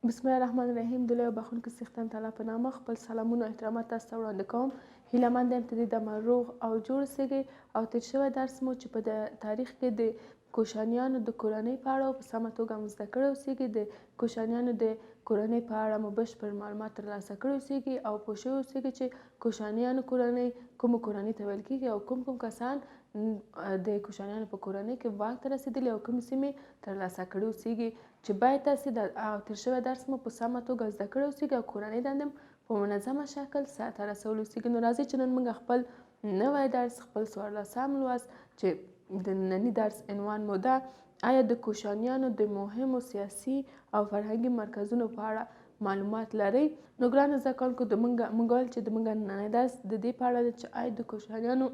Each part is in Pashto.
بسم الله الرحمن الرحیم د لوی او بخښونکي څښتن تعالی په نامه خپل سلامونه او احترامات تاسو ته وړاندې کوم. هیله مند یم چې دې دمه روغ او جوړ اوسېږئ او تېر شوی درس مو چې په تاریخ کې د کوشانیانو د کورنۍ په اړه و په سمه توګه مو زده کړی اوسېږي. د کوشانیانو د کورنۍ په اړه مو بشپړ معلومات ترلاسه کړي اوسېږي او پوه شوي اوسېږي چې کوشانیانو کورنۍ کومو کورنۍ ته ویل کېږي او کوم کوم کسان د کوشانیانو په کورنۍ کې واک ته رسېدلي او کومې سیمې ترلاسه کړي اوسېږي. چې باید تاسې دا تېر شوی درس مو په سمه توګه زده کړی اوسېږي او کورنۍ دندې مو په منظمه شکل سرته رسول اوسېږي. نو راځئ چې نن موږ خپل نوی درس، خپل 14 لوست چې د نني درس عنوان مو ده، آیا د کوشانیانو د مهمو سیاسي او فرهنګي مرکزونو په اړه معلومات لرئ؟ نو ګرانو زده کوونکو، د مونږ مونږ ویل چې د مونږ نننی درس د دې په اړه دی چې آیا د کوشانیانو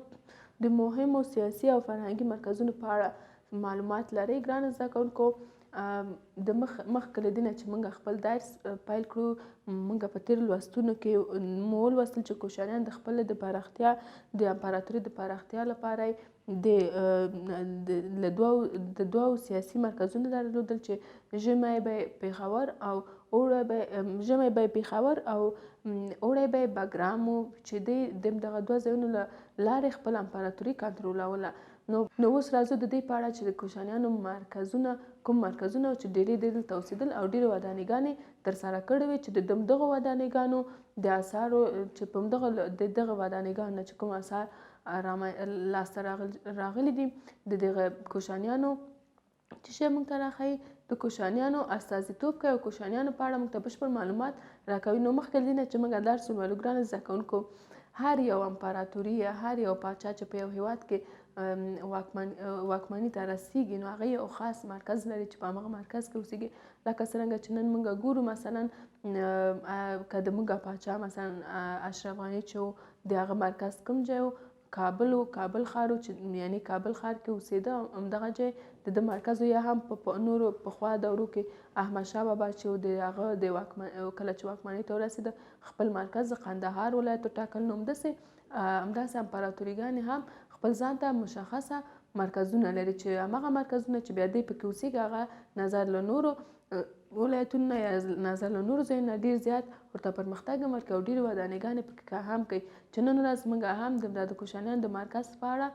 د مهمو سیاسي او فرهنګي مرکزونو په اړه معلومات لرئ؟ ګرانو زده کوونکو، د مخ مخکې له دې نه چې موږ خپل درس پیل کړو، موږ په تېرو لوستونو کې مو ولوستل چې کوشانیان د خپل د پراختیا د امپراتوري د پراختیا لپاره د له دوو د دوو سیاسي مرکزونو درلودل چې ژمی به پېښور او اوړی به ژمی به پېښور او اوړی به بګرام و، چې دی د دغه دوه ځایونو له لارې خپله امپراتوري کنټرولوله. نو نو اوس راځو د دې په اړه چې د کوشانیانو مرکزونه کوم مرکزونه وو چې ډېری دې دلته اوسېدل او ډېرې ودانیګانې ترسره کړې وې، چې د دغو ودانیګانو د اثارو چې په دغه د دغه ودانیګانو نه چې کوم اثار لاسته راغلي دي، د دغه کوشانیانو چې شی موږ ته راښيي، د کوشانیانو استازیتوب کوي او کوشانیانو په اړه موږ ته بشپړ معلومات راکوي. نو مخکې له دې نه چې موږ درس ولولو، ګرانو زده کوونکو، هر یو امپراتوري یا هر یو پاچا چې په یو هیواد کې واکمني ته رسیږي، نو هغه یو خاص مرکز لري چې په هماغه مرکز کې اوسیږي. لکه څرنګه چې نن موږ ګورو، مثلا که د موږ پاچا مثلا اشرف غني چې و، د هغه مرکز کوم ځای و؟ کابل و، کابل ښار و، چې یعنی کابل ښار کې اوسېده، همدغه ځای د ده مرکز و. یا هم په نورو پخوا دورو کې احمدشاه بابا چې و، د هغه د واکمن کله چې واکمنۍ ته ورسېده، خپل مرکز د قندهار ولایت وټاکل. نو همداسې همداسې امپراتوریګانې هم خپل ځان ته مشخصه مرکزونه لري چې هماغه مرکزونه چې بیا دی پکې اوسېږي، هغه نظر له نورو ولایتونو نه یا نظر له نورو ځایونو نه ډېر زیات ورته پرمختګ هم ورکوي او ډېرې ودانیګانې پکې هم کوي، چې نن ورځ موږ هم د کوشانیانو د مرکز په اړه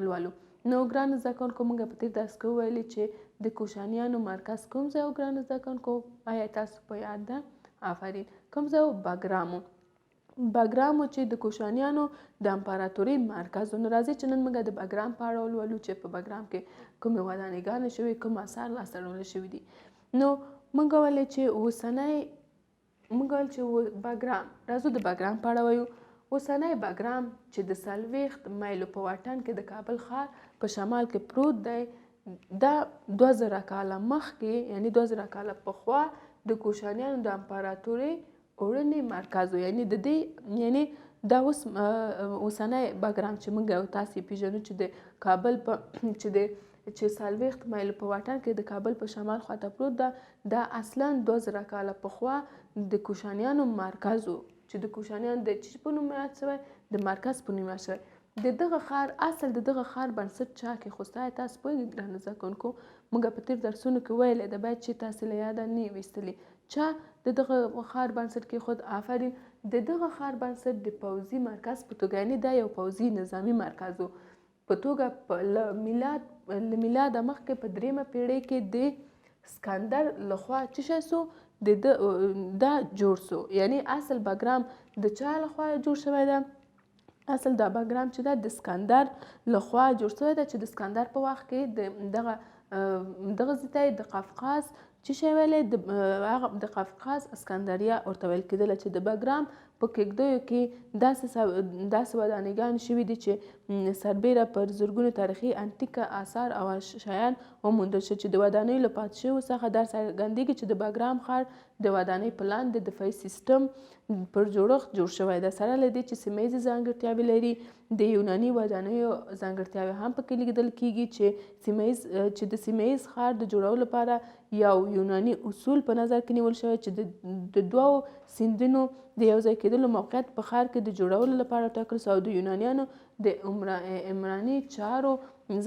لولو. نو ګرانو زده کوونکو، موږ په تېر درس کې وویلې چې د کوشانیانو مرکز کوم ځای و؟ ګرانو زده کوونکو، آیا تاسو په یاد ده؟ آفرین، کوم ځای و؟ بګرام و. بګرام و چې د کوشانیانو د امپراتورۍ مرکز و. نو راځئ چې نن موږ د بګرام په اړه ولولو چې په بګرام کې کومې ودانیګانې شوې، کوم اثار لاسته راوړل شوي دي. نو موږ ویلې چې اوسنی موږ ویل چې بګرام، راځو د بګرام په اړه وایو. اوسنی بګرام چې د 40 مایلو په واټن کې د کابل ښار په شمال کې پروت دی، دا 2000 کاله مخکې، یعنی 2000 کاله پخوا د کوشانیانو د امپراتورۍ اوړنی مرکز و. یعنی د دې یعنی دا اوس اوسنی بګرام چې موږ او تاسې پیژنو، چې د کابل په چې د چې 40 مایلو په واټن کې د کابل په شمال خواته پروت ده، دا اصلا 2000 کاله پخوا د کوشانیانو مرکز و، چې د کوشانیانو د چی په نوم یاد شوی؟ د مرکز په نوم یاد شوی. د دغه ښار اصل د دغه ښار بنسټ چا کېښوست؟ آیا تاسو پوهېږئ ګرانو زده کوونکو؟ موږ په تېر درسونو کې ویلې ده، باید چې تاسې له یاده نه ویستلي. چا د دغه ښار بنسټ کېښود؟ آفرین، د دغه ښار بنسټ د پوځي مرکز په توګه، یعنی دا یو پوځي نظامي مرکز و، په توګه له میلاده مخکې په درېیمه پېړۍ کې د سکندر لخوا څه شی سو؟ د ده دا جوړ سو. یعنی اصل بګرام د چا لخوا جوړ شوی ده؟ اصل دا بګرام چې ده د سکندر لخوا جوړ شوی ده، چې د سکندر په وخت کې د دغه دغه ځای ته د قفقاز چې شی ویلی، د هغه د قفقاز اسکندریه ورته ویل کېدله، چې د بګرام په کېږدیو کې داسې داسې ودانیګانې شوي دي چې سربېره پر زرګونو تاریخي انتیکه آثار او شیان وموندل شول، چې د ودانیو له پاتې شویو څخه دا څرګندېږي چې د بګرام ښار د ودانۍ په لاندې د دفاعي سیستم پر جوړښت جوړ شوی ده. سره له دې چې سیمه ییزې ځانګړتیاوې لري، د یوناني ودانیو ځانګړتیاوې هم پکې لیدل کېږي، چې سیمه ییز چې د سیمه ییز ښار د جوړولو لپاره یو یوناني اصول په نظر کې نیول شوی، چې د دوو سیندونو د یو ځای کېدلو موقعیت په ښار کې د جوړولو لپاره ټاکل شو او د یونانیانو د عمراني چارو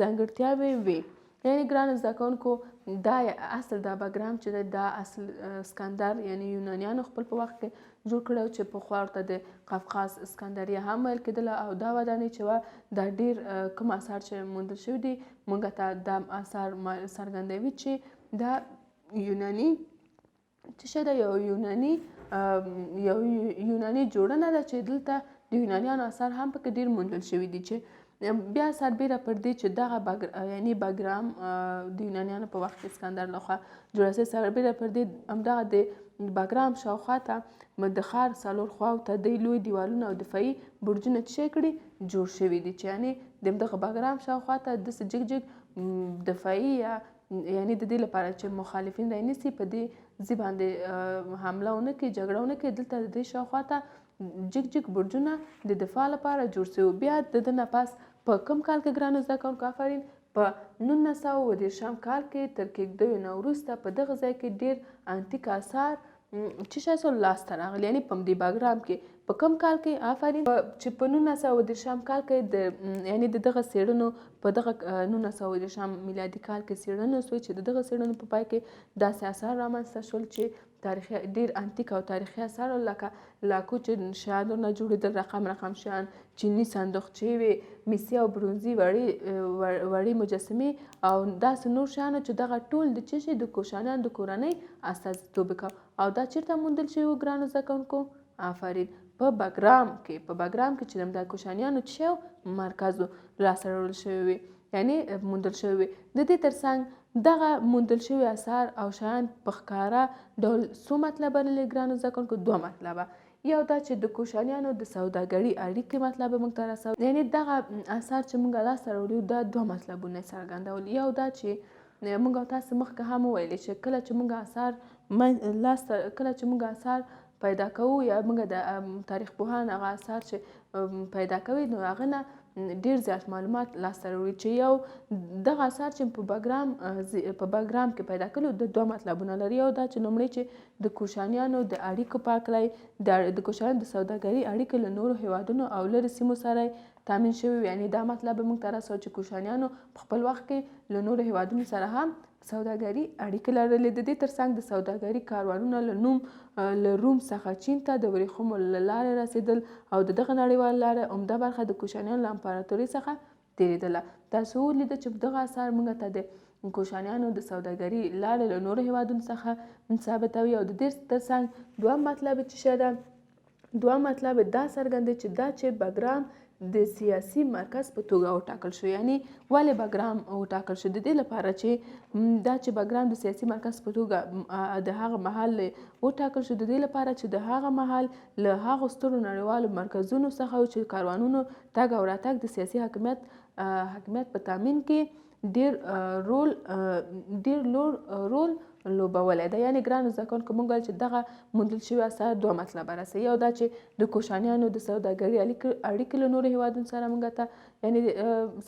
ځانګړتیاوې وې. یعنی ګرانو زده کوونکو، دا اصل دا بګرام چې دی دا اصل اسکندر یعنی یونانیانو خپل په وخت کې جوړ کړی چې پخوا ورته د قفقاز اسکندریه هم ویل کېدله. او دا ودانۍ چې وه دا ډېر کوم اثار چې موندل شوي دي موږ ته دا اثار څرګندوي چې دا یوناني څه شی ده، یو یوناني جوړنه ده چې دلته د یونانیانو اثار هم پکې ډېر موندل شوي دي. چې بیا سربېره پر دې چې دغه یعنی بګرام د یونانیانو په وخت کې اسکندر لخوا جوړه شوې، سربېره پر دې همدغه د بګرام شاوخوا ته د ښار څلور خواو ته دی لوی دیوالونه او دفاعي برجونه څه شی کړي جوړ شوي دي، چې یعنی د همدغه بګرام شاوخوا ته داسې جګ جګ دفاعي یا یعنی د دې لپاره چې مخالفین رانیسي په دې ځای باندې حمله ونه کړي، جګړه ونه کړي، دلته د دې شاوخوا ته جګ جګ برجونه د دفاع لپاره جوړ شوي. بیا د ده نه پس په کوم کال کې ګرانو زده کوونکو؟ آفرین، په 1930 کال کې تر کېږدیو نه وروسته په دغه ځای کې ډېر انتیک آثار چې شی سول لاسته راغلي، یعنی په همدې بګرام کې په کوم کال کې؟ آفرین، چې په 1930 کال کې د یعنی د دغه څېړنو په دغه 1930 میلادي کال کې څېړنو سوې چې د دغه څېړنو په پای کې داسې آثار رامنځته شول چې تاریخي ډېر انتیک او تاریخي آثار لکه لاکو چې شیان ورنه جوړېدل، رقم رقم شیان، چیني صندوقچې وې، مسي او برونزي وړې مجسمې او داسې نور شیانو چې دغه ټول د څه شي د کوشانیانو د کورنۍ استازیتوب کاوه. او دا چېرته موندل شوي وو ګرانو زده کوونکو؟ آفرین، په بګرام کې، په بګرام کې چې د کوشانیانو څه شی مرکز و لاسته راوړل شوي وي، یعنی موندل شوي وي. د دې ترڅنګ دغه موندل شوي اثار او شیان په ښکاره ډول څو مطلبه لري ګرانو زده کوونکو؟ دوه مطلبه. یو دا چې د کوشانیانو د سوداګري اړیکې مطلب موږ ته رسول، یعنی دغه اثار چې موږ لاسته راوړي دا دوه مطلبونه څرګندول. یو دا چې موږ تاسو مخکې هم وویلې چې کله چې موږ اثار کله چې موږ اثار پیدا کوو یا موږ د تاریخ پوهان هغه اثار چې پیدا کوي نو هغه نه ډېر زیات معلومات لاسته راوړي. چې یو دغه اثار چې په بګرام کې پیدا کړو د دوه مطلبونه لري. یو دا چې لومړی چې د کوشانیانو د اړیکو په هکله د کوشانیانو د سوداګري اړیکې له نورو هیوادونو او لرې سیمو سره تامین شوي وي، یعنی دا مطلب موږ ته رسوي چې کوشانیانو په خپل وخت کې له نورو هیوادونو سره هم سوداګري اړیکې لرلې. د دې ترڅنګ د سوداګري کاروانونه له روم څخه چین ته د ورېښمو له لارې رسېدل او د دغه نړیوالې لارې عمده برخه د کوشانیانو له امپراتورۍ څخه تېرېدله. تاسو ولیده چې دغه اثار موږ ته د کوشانیانو د سوداګري لارې له نورو هیوادونو څخه ثابتوي. او د دې ترڅنګ دوهم مطلب چې څه ده، دوهم مطلب دا څرګندوي چې دا چې بګرام د سیاسي مرکز په توګه وټاکل شو، یعنی ولې بګرام وټاکل شو؟ د دې لپاره چې دا چې بګرام د سیاسي مرکز په توګه د هغه مهال وټاکل شو، د دې لپاره چې د هغه مهال له هغو سترو نړیوالو مرکزونو څخه و چې کاروانونو تګ او راتګ د سیاسي حاکمیت په تامین کې ډېر لوړ رول لوبولی دی. یعنی ګرانو زده کوونکو موږ ویل چې دغه موندل شوي اثار دوه مطلبه رسوي. یو دا چې د کوشانیانو د سوداګري اړیکې له نورو هیوادونو سره موږ ته یعنی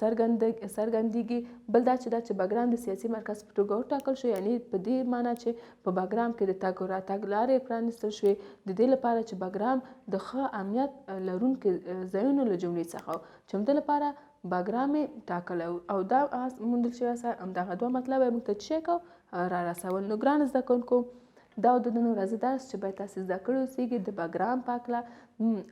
څرګندېږي. بل دا چې بګرام د سیاسي مرکز په توګه وټاکل شو، یعنی په دې معنی چې په بګرام کې د تګ او راتګ لارې پرانیستل شوې، د دې لپاره چې بګرام د ښه امنیت لرونکي ځایونو له جملې څخه و چې همدې لپاره بګرام یې ټاکلی و. او دا موندل شوي اثار همدغه دوه مطلبه یې موږ ته څه شی کوو را رسول. نو ګرانو زده کوونکو دا د نن ورځې درس چې باید تاسې زده کړي اوسېږي د بګرام په هکله.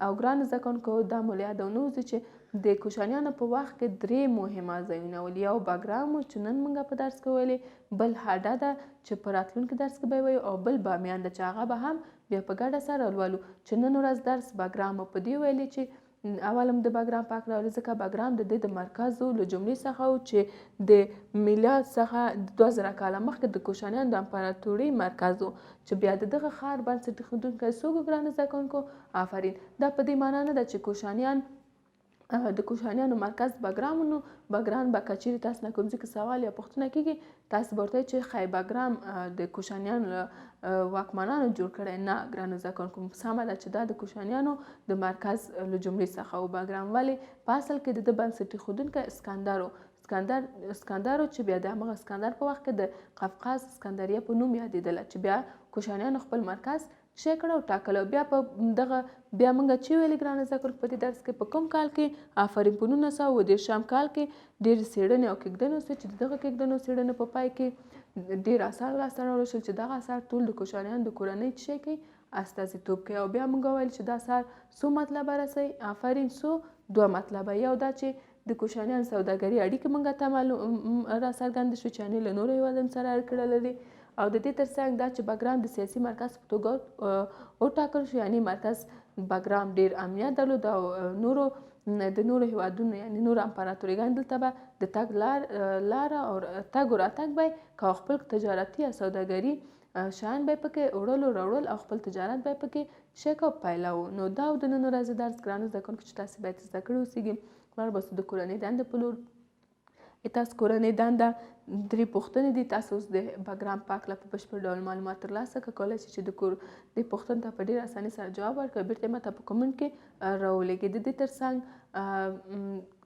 او ګرانو زده کوونکو دا مو له یاده ونه وځي چې د کوشانیانو په وخت کې درې مهمه ځایونه ول. یو بګرام و چې نن موږ په درس کې ویلې، بل هډه ده چې په راتلونکي درس کې به یې وایو، او بل بامیان ده چې هغه به هم بیا په ګډه سره لولو. چې نن ورځ درس بګرام و، په دې ویلې چې اول هم د بګرام په هکله ویل ځکه بګرام د دې د مرکزو له جملې څخه و چې د میلاد څخه 2000 کاله مخکې د کوشانیانو د امپراتورۍ مرکز و، چې بیا د دغه ښار بنسټ ایښودونکی څوک و ګرانو زده کوونکو؟ آفرین. دا په دې معنا نه ده چې د کوشانیانو مرکز بګرام و. نو بګرام به که چیرې تاسو نه کوم ځای کې سوال یا پوښتنه کېږي تاسو به ورته چې ښایي بګرام د کوشانیانو له واکمنانو جوړ کړی. نه ګرانو زده کوونکو سمه ده چې دا د کوشانیانو د مرکز له جملې څخه و بګرام. ولې په اصل کې د ده بنسټ ایښودونکی اسکندر و، اسکندر و چې بیا د همغه اسکندر په وخت کې د قفقاز اسکندریه په نوم یادېدله چې بیا کوشانیانو خپل مرکز شی کړه او ټاکلی. بیا په دغه بیا موږ چې ویلې ګرانو زده کوونکو په دې درس کې په کوم کال کې؟ آفرین، په 1930 کال کې ډېرې څېړنې او کېږدنې وسوې چې د دغه کېږدنو څېړنو په پای کې ډېر اثار لاسته راوړل شول چې دغه اثار ټول د کوشانیانو د کورنۍ څه شی کوي؟ استازیتوب کوي. او بیا موږ ویل چې دا اثار څو مطلبه رسوي؟ آفرین، څو؟ دوه مطلبه. یو دا چې د کوشانیانو سوداګري اړیکې موږ ته معلوم را څرګندې شوې چې یعنې له نورو هېوادونو سره اړیکې لري، او د دې ترڅنګ دا چې بګرام د سیاسي مرکز په توګه وټاکل شو، یعنې مرکز بګرام ډېر امنیت درلود او نورو د نورو هیوادونو یعنی نورو امپراتوریګان دلته به د تګ لار لاره او تګ او راتګ به که خپل تجارتي یا سوداګري شیان به پکې وړلو راوړل او خپل تجارت به پکې شک او پیلاو. نو دا او د نن ورځې درس ګرانو زده کوونکو چې تاسې باید زده کړي اوسیږي. لاړ به د کورنۍ دندې په لور. تاسو کورنۍ دنده درې پوښتنې دي. تاسو اوس د بګرام په هکله په بشپړ ډول معلومات ترلاسه کړئ، کولی شئ چې د کور دې پوښتنې ته په ډېره اسانۍ سره جواب ورکړئ، بیرته یې ماته په کومنټ کې راولېږئ. د دې ترڅنګ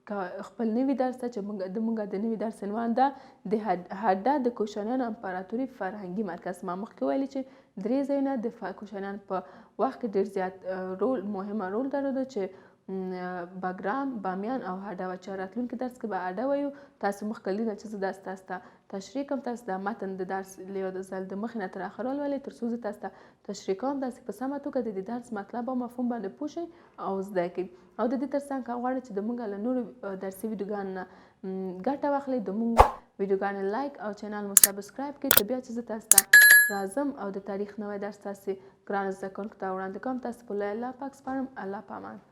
که خپل نوي درس ته چې موږ د موږ د نوي درس عنوان ده د هډه د کوشانیانو امپراتوري فرهنګي مرکز. ما مخکې ویلي چې درې ځایونه د کوشانیانو په وخت کې ډېر زیات رول مهمه رول درلوده چې بګرام، بامیان او هډه وه چې راتلونکي درس کې به هډه وایو. تاسو مخکې له دې نه چې زه درس تاسو ته تشریح کوم، تاسو دا متن د درس له یو ځل د مخې نه تر اخره ولولئ تر څو زه تاسو ته تشریح کوم، تاسو په سمه توګه د دې درس مطلب او مفهوم باندې پوه شئ او زده کړئ. او د دې ترڅنګ که غواړئ چې د موږ له نورو درسي ویډیوګانو نه ګټه واخلئ، د موږ ویډیوګانې لایک او چینل مو سبسکرایب کړئ، ته بیا چې زه تاسو ته راځم او د تاریخ نوی درس تاسو ګرانو زده کوونکو ته وړاندې کوم. تاسو په لوی الله پاک سپارم. الله پامان.